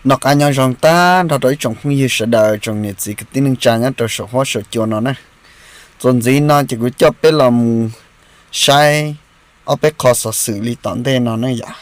Noj qab nyob zoo tag nrho rau ib tsoom phooj ywg sawv daws, tsoom niam txiv kwv tij neej tsa nyob rau saum huab saum cua no na. Txuas ntxiv no ces kuv coj peb los mus saib ob peb qho xov xwm li tom ntej no ne yom.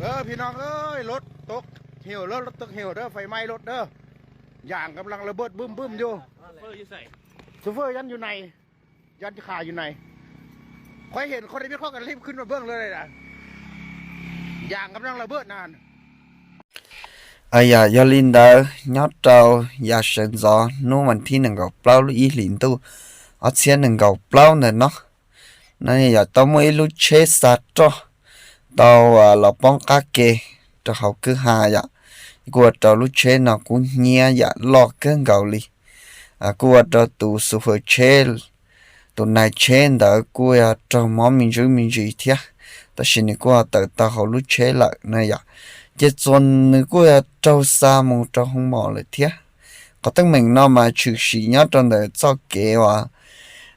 Ơ,พี่น้องเอ้ย รถตกเหี่ยว รถตกเหี่ยวเด้อ ไฟไหม้รถเด้อ ยางกำลังระเบิดบึ้มๆอยู่ โชเฟอร์ยังอยู่ใน ยังคาอยู่ใน ข้อยเห็นคนในคลิปเขาก็รีบขึ้นมาเบิ่งเลยนะ ยางกำลังระเบิดนะ Yog, yog li ntawd nyob rau yav sawv ntxov hnub vas thib nees nkaum plaub lub ib hlis ntuj ob txhiab nees nkaum plaub ntawm no, no yog tau muaj ib lub tsheb xa roj tau los poob qab ke rau hauv kwj ha yom. Kuj ua rau lub tsheb no kuj hnyiab yam loj kawg nkaus li. Kuj ua rau tus xu fwm tsheb, tus nais tsheb ntawd kuj yog raug mob me ntsis me ntsis thiab, tab sis nws kuj tawm tau hauv lub tsheb lawm na yom. Ces txuas nws kuj yog raug xa mus rau hoo mom lawm thiab. Qhov teeb meem no mas tshwm sim nyob rau ntawm txoj kev uas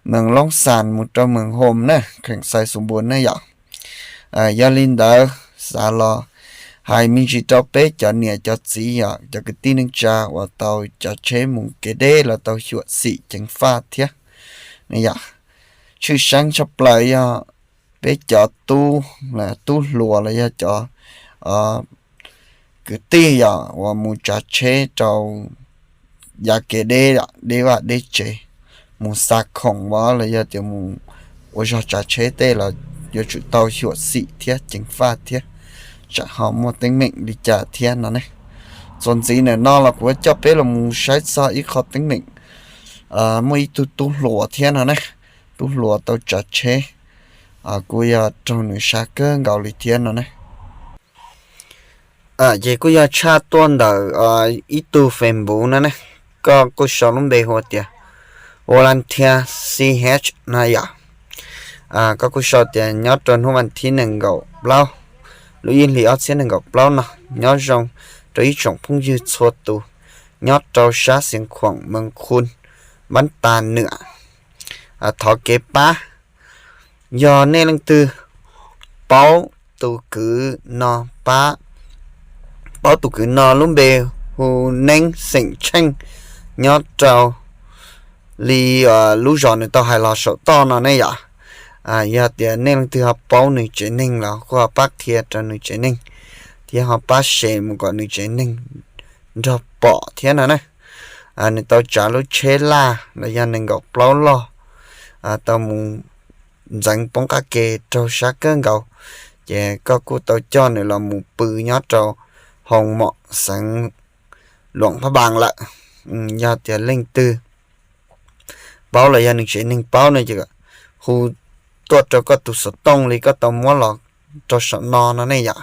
mees Loob Xas mus rau mees Hom na, kheem Xais Xus Npuas ne yom. Yog li ntawd xav los hais me ntsis rau peb cov niam cov txiv yom, cov kwv tij neej tsa uas tau cav tsheb mus kev deb los tau xyuam xim ceev faj thiab ne yom. Tshwj xeeb tshaj plaws yog peb cov tub, tub hluas los yog cov kwv tij yom uas mus tsav tsheb rau yav kev deb, deb vaj deb tsev, mus xa khoom los yog tias mus ua zog tsav tsheb tej los yuav tsum tau xyuam xim thiab ceev faj thiab, tsam ho muaj teeb meem li cas thiab no ne. Txuas ntxiv ntawm no los kuv coj peb los mus saib txog ib qho teeb meem muaj ib tug tub hluas thiab no ne. Tub hluas tau tsav tsheb kuj yog raug nws sab kawg nkaus li thiab no ne. Ces kuj yog tshaj tuaj ntawm ib tug Facebook no ne, koj kuj sau lub npe hu tias Volunteer C H no yom. Koj kuj sau tias nyob rau hnub vas thib nees nkaum plaub lub ib hlis ob txhiab nees nkaum plaub no, nyob zoo rau ib tsoom phooj ywg txhua tus nyob rau sab Xiav Khuam, Mees Khu, Npab Tas Nwam, thov kev pab. Yog nej leej twg paub tus kwv no pab, paub tus kwv no lub npe hu Neeb xeem Tsheej, nyob rau li lub zos nws tau hais los saum toj no ne yom. Yog tias nej leej twg ho paub nws tsev neeg los kuj ho pab qhia rau nws tsev neeg thiab ho pab share mus kom nws tsev neeg nrog pom thiab no na. Nws tau tsav lub tsheb laj los yog nees nkaum plaub loj tau mus ntxeev poob qab ke raug sab kawg nkaus, ces koj kuj tau coj nws los mus pw nyob rau Hoo Mom xeev Luam Phab Npaas lawm. Yog tias leej twg paub los yog nws tsev neeg paub no ces hu tuaj rau koj tus xov tooj li koj tau muab los rau saum no no ne yom.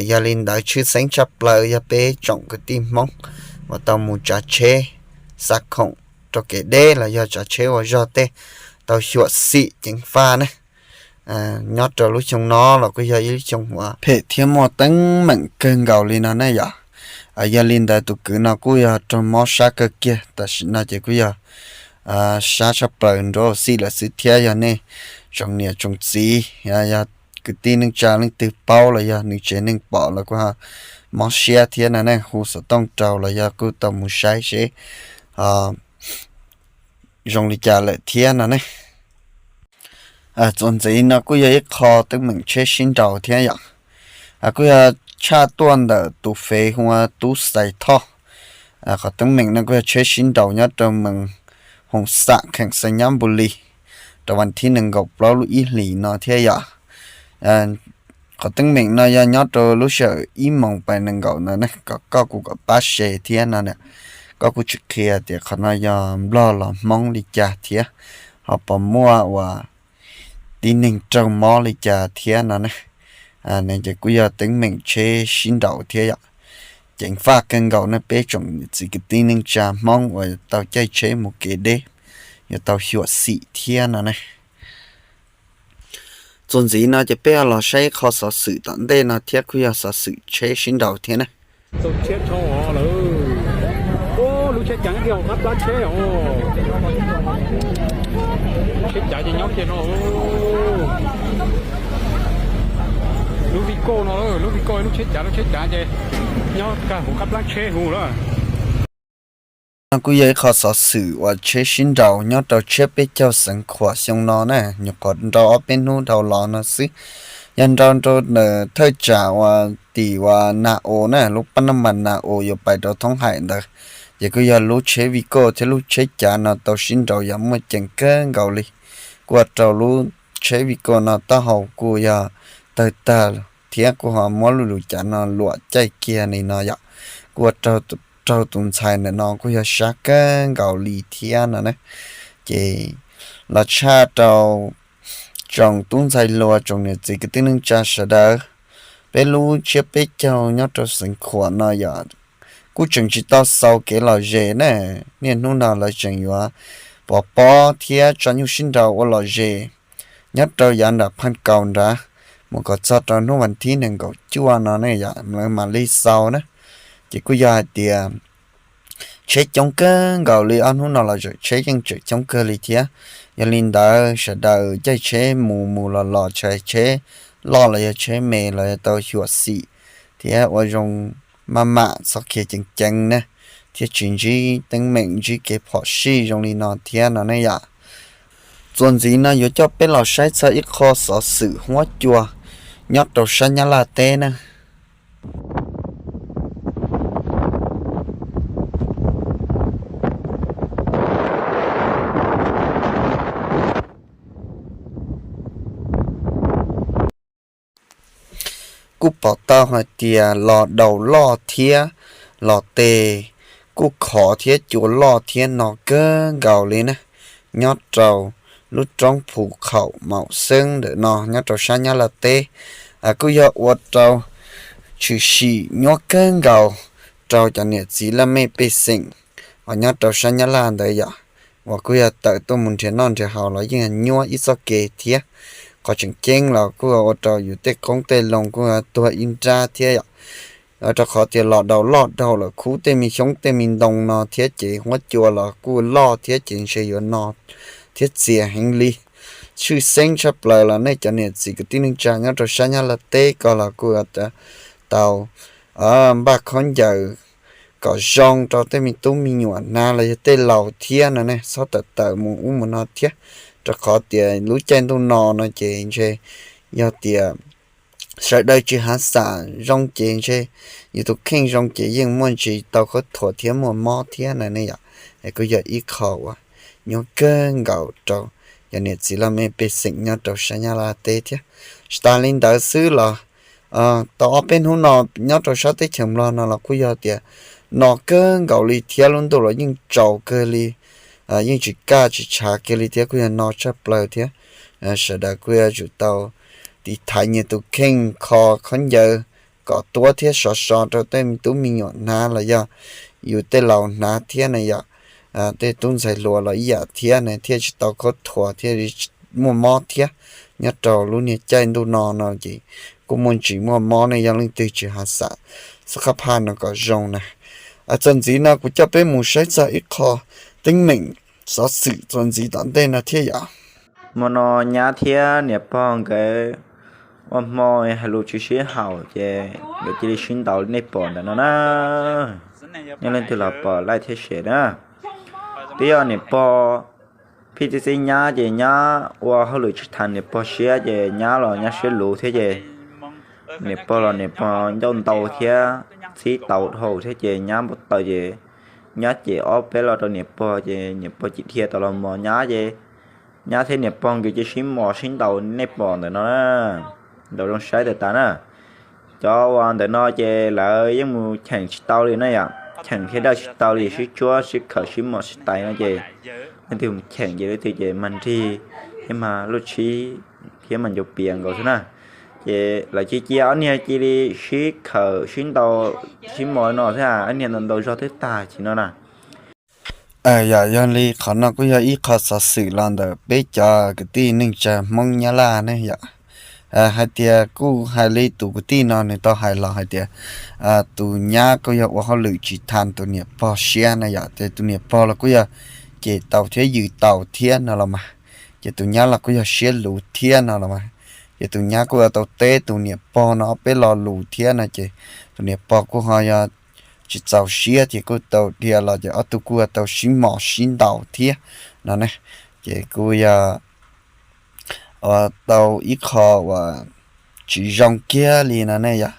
Yog li ntawd tshwj xeeb tshaj plaws yog peb tsoom kwv tij Hmoob uas tau mus tsav tsheb xa khoom rau kev deb los yog tsav tsheb ua zog tej tau xyuam xim ceev faj ne. Nyob rau lub xyoo no los kuj yog ib lub xyoo uas phem thiab muaj teeb meem kawg nkaus li no ne yom. Yog li ntawd tus kwv no kuj yog raug mob sab kawg kiag, tam sim no ces kuj yog sab tshaj plaws nruab xij lawm xwb thiab. Yog nej tsoom niam tsoom txiv, yog kwv tij neej tsa leej twg paub los yog nws tsev neeg pom los kuj mob siab thiab no ne, hu xov tooj rau los yog kuj tau mus saib seb zoo li cas lawm thiab no ne. Txuas ntxiv no kuj yog ib qho teeb meem tsheb sib nraus thiab yom. Kuj yog tshaj tuaj ntawm tus fev hu ua Tub Xais Thoj. Qhov teeb meem no kuj yog tsheb sib nraus nyob rau mees Hoom Xam, kheem Xais Nyab Npus Lis, rau vas thib nees nkaum plaub lub ib hlis no thiab yom. Qhov teeb meem no yog nyob rau lub sij hawm ib moos pais nees nkaum no ne, kom koj kuj kom pab share thiab no na. Koj kuj tsis qhia tias qhov no yog Nplog los Hmoob li cas thiab, ho puas muaj uas tib neeg raug mob li cas thiab no ne. Ces kuj yog teeb meem tsheb sib nraus thiab yom. Ceev faj kawg nkaus ne, peb tsoom niam txiv kwv tij neej tsa Hmoob uas tau caij tsheb mus kev deb yuav tau xyuam xim thiab no ne. Txuas ntxiv no ces peb los saib qho xov xwm tom ntej no thiab, kuj yog xov xwm tsheb sib nraus thiab na. Tau tshiab tsho lawm. Ub, lub tsheb cav nyob kiag hauv qab plab tsheb os. Lub tsheb cav ces nyob kiag no. Lub Vigo no, lub Vigo, lub tsheb cav, lub tsheb cav ces nyob kag huv qab plab tsheb huv lawm. No kuj yog ib qho xov xwm uas tsheb sib nraus nyob rau tsiab peb caug xeev khuam xyoo no na, nyuam qhuav nrau ob peb hnub dhau los no xwb. Yog nrau rau thawj tsam uas tim uas Na U na, lub pab naj mas Na U yuav pais rau Thoob Haim ntawd, ces kuj yog lub tsheb Vigo thiab lub tsheb cav no tau sib nraus yog muaj ceem kawg nkaus li. Kuj ua rau lub tsheb Vigo no taub hau kuj yog tawg tag thiab kuj ho muab lub lus cav no luam caij kiag li no yom. Kuj ua raug tus ntxhais ntawm no kuj yog sab kawg nkaus li thiab no na. Ces los tshaj rau tsoom tub ntxhais hluas, tsoom niam txiv kwv tij neej tsa sawv daws, peb lub tsiab peb caug nyob rau xeev khuam no yom, kuj tseem tsis tau xaus kev lom zem na. Niaj hnub no lawv tseem yuav pov pob thiab tso nyuj sib nraus ua lom zem nyob rau yav nram Phaj Kaus nrad, mus kom txog rau hnub vas thib nees nkaum cuaj no ne yom, lawv mam li xaus na. Ces kuj yog hais tias tsheb coob kawg nkaus li, ob hnub no los tsheb yeej tseem coob kawg li thiab. Yog li ntawd sawv daws caij tsheb mus mus los los, tsheb loj los yog tsheb me los yog tau xyuam xim thiab ua zoo maj mam txhob khiav ceev ceev na, thiaj tsis ntsib teeb meem ntsib kev phom sij zoo li no thiab no ne yom. Txuas ntxiv no yuav coj peb los saib txog ib qho xov xwm huab cua nyob rau sab Nyab Laj teb na. Kuj pom tau hais tias los daus loj thiab los tes kuj khov thiab cua loj thiab no kawg nkaus li na, nyob rau lub roob Phu Khaum Maum Xeeb ntawm no nyob rau sab Nyab Laj teb. Kuj yog ua rau tshwm sim nyuaj kawg nkaus rau cov niam txiv laj mej pej xeem uas nyob rau sab Nyab Laj ntawd yom, uas kuj yog tawm tuaj mus nrhiav noj nrhiav haus los yeej nyuaj ib txoj kev thiab. Qhov tseem ceeb los kuj ua rau yus tej qoob tej loo kuj tuag ib nrab thiab yom. Rau qhov tias los daus loj dhau lawm, khub tej me xyoob tej me ntoo no thiab ces huab cua los kuj loj thiab ces ntshe yuav no thiab txias heev li. Tshwj xeeb tshaj plaws los nej cov niam txiv kwv tij neej tsa nyob rau sab Nyab Laj teb ko los kuj tau npaj khaub ncaws kom zoo rau tej me tub me nyuam hnav los yog tej laus thiab no ne, txhob tawm tawm mus ub mus no thiab. Rau qhov tias lub caij ntuj no no ces ntshe yog tias sawv daws tsis hav xam zoo ces ntshe yus tus kheej zoo ces yeej muaj ntsis tau khaub thuas thiab muaj mob thiab no ne yom. Es kuj yog ib qho uas nyuaj kawg nkaus rau cov niam txiv laj mej pej xeem nyob rau sab Nyab Laj teb thiab. Tsis tas li ntawd xwb los tau ob peb hnub no nyob rau sab teb chaws Nplog no los kuj yog tias no kawg nkaus li thiab, lub ntuj los yeej tsaus kawg li, yeej tsis kaj tsis tshav kiag li thiab kuj yog no tshaj plaws thiab. Sawv daws kuj yuav tsum tau tiv thaiv nyias tus kheej, kho khaub ncaws kom tuab thiab sov so rau tej me tub me nyuam hnav los yog yus tej laus hnav thiab na yom. Tej tub ntxhais hluas los ib yam thiab na, thiaj tsis tau khaub thuas thiab muaj mob thiab. Nyob rau lub niag caij ntuj no no ces kuj muaj ntsis muaj mob ne, yog leej twg tsis hav xam xub qab phaj no kom zoo na. Txuas ntxiv no kuv coj peb mus saib txog ib qho teeb meem xov xwm txuas ntxiv tom ntej no thiab yom. Hmo no nyab thiab niam pog nkawd ua hmo hais lus tsis sib haum ces nkawd cia li sib ntaus li nej pom ntawm no na. Nej leej twg los pom like thiab share na. Twb yog niam pog phij txib txib nyab ces nyab ua hauj lwm tsis tau niam pog siab ces nyab los nyab siab luv thiab ces niam pog los niam pog ncauj ntau thiab txhib tau dhau thiab ces nyab npau taws ces nyab cem ob peb lo rau niam pog ces niam pog cim dhia tau los mos nyab ces nyab thiab niam pog nkawd cia sib mos sib ntaus nej pom ntawm no na. Ntaus zoo saib tas tas na. Cov uas ntawm no ces lawv yeej mus cheem tsis tau li na yom, cheem thiab dawj tsis tau li, sib tsuab sib khawm sib mos sib tais no ces leej twg mus cheem ces leej twg ces mag nrig thiab mag luj tshib thiab mag ncaws pias nkaus xwb na. Ces lawv cia cia ob niag cia li sib khawm sib ntaus sib mos no thiab ob niag ntaus ntaus zog twb tag chim no na. Yog, yog li qhov no kuj yog ib qho xov xwm los ntawm peb cov kwv tij neej tsa Hmoob Nyab Laj ne yom. Hais tias kuj hais li tus kwv tij no nws tau hais los hais tias tus nyab kuj yog ua hauj lwm tsis tau tus niam pog siab na yom, ces tus niam pog los kuj yog cem tau thiab yws tau thiab no los mas, ces tus nyab los kuj yog siab luv thiab no los mas, Ces tus nyab kuj yuav tau teb tus niam pog no ob peb lo lus thiab no ces tus niam pog kuj ho yog tsis txaus siab ces kuj tau dhia los ces ob tug kuj yuav tau sib mos sib ntaus thiab no ne. Ces kuj yog ua tau ib qho uas tsis zoo kiag li no ne yom.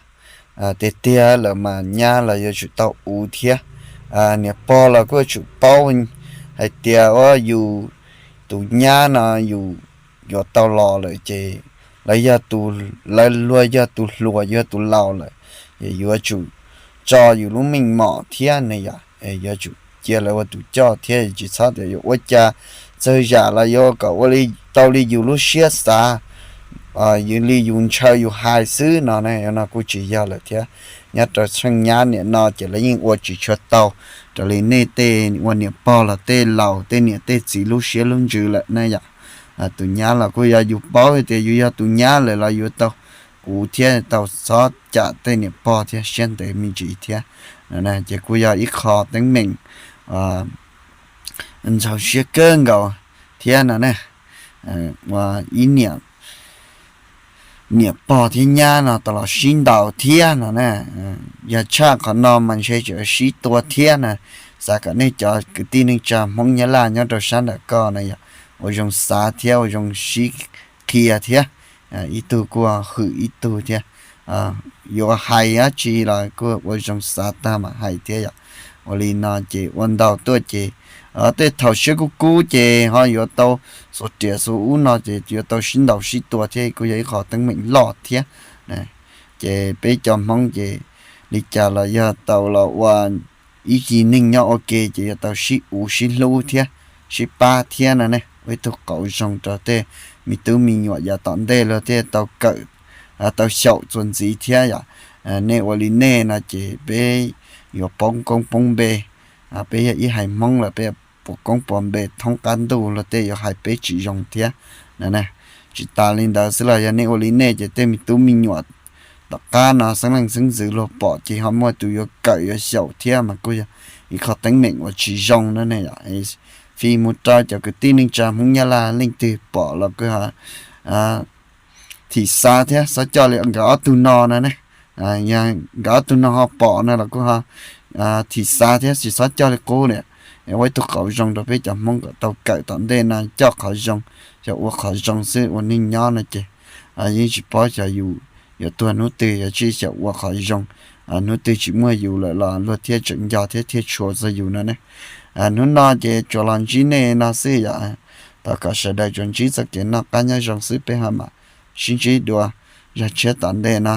Tiag tiag lawm mas nyab los yuav tsum tau ua thiab. Niam pog los kuj yuav tsum paub hais tias ua yus tus nyab no yus yuav tau los lawm ces lawv yog tus, lawv luag yog tus hluas yog tus laus lawm, ces yuav tsum tso yus lub meej mom thiab ne yom. Yuav tsum cia lawv ua tus coj thiab, tsis txhob tias yuav ua cas txawg zam los yuav kom ua li tau li yus lub siab xav, yus li yus ntshaw yus hais xwb no ne, no kuj tsis yog lawm thiab. Nyob rau tsheej nyab niam no ces lawv yeej ua tsis tshua tau raws li nej tej ua niam pog los tej laus tej niam tej txiv lub siab lub ntsws lawm ne yom. Tus nyab los kuj yog yus paub tias yus yog tus nyab lawm los yuav tau ua thiab tau txhob cam tej niam pog thiab siab ntev me ntsis thiab. Ces kuj yog ib qho teeb meem ntxhov siab kawg nkaus thiab no ne. Ua ib niam, niam pog thiab nyab no tau los sib ntaus thiab no na. Yog tshaj qhov no mas ntshe tseem sib tua thiab na. Xav kom nej cov kwv tij neej tsa Hmoob Nyab Laj nyob rau sab nram ko na yog ua zoo xav thiab ua zoo sib qhia thiab. Ib tug kuj hwm ib tug thiab, yuav hais dab tsi los kuj ua zoo xav tag mam hais thiab yom. Ua li no ces ua ntau tuaj ces tej thaum siab kub kub ces ho yuav tau xuas riam xuas ub no ces yuav tau sib ntaus sib tua thiab kuj yog ib qho teeb meem loj thiab. Ces peb cov Hmoob ces li cas los yog tau los ua ib yig neeg nyob ua ke ces yuav tau sib uv sib hlub thiab sib pab thiab no ne. Ua ib tug qauv zoo rau tej me tub me nyuam yav tom ntej luag thiaj tau kawm, tau xyaum txuas ntxiv thiab yom. Nej ua li nej no ces peb yuav poob koob poob npe. Peb yog ib haiv Hmoob lawm peb puas koob puas npe thoob qab ntuj luag tej yuav hais peb tsis zoo thiab. Tsis tas li ntawd xwb los yog nej ua li nej ces tej me tub me nyuam tom qab no xeeb leej xeeb ntxwv luag pom ces ho muaj tus yuav kawm yuav xyaum thiab mas kuj yog ib qho teeb meem uas tsis zoo na ne. Fij mus rau cov kwv tij neej tsa Hmoob Nyab Laj leej twg pom los kuj thim xav thiab txhob coj li nkawd ob tug no na ne. Nkawd ob tug no ho pom no los kuj ho thim xav thiab tsis txhob coj li qub li. Ua ib tug qauv zoo rau peb cov Hmoob kom tau kawm tom ntej no coj qhov zoo, xyaum ua qhov zoo xwb. Ua neej nyob no ces yeej tsis paub xyov yus yuav tuag hnub twg, yog tsis xyaum ua qhov zoo, hnub twg tsis muaj yus lawm los luag thiaj tseem nco thiab thiaj tshua txog yus no ne. Hnub no ces tsuas los ntsib nej no xwb yom. Thov kom sawv daws tsuas ntsib txoj kev noj qab nyob zoo xwb, peb ho mam sib ntsib dua zaj tshiab tom ntej no.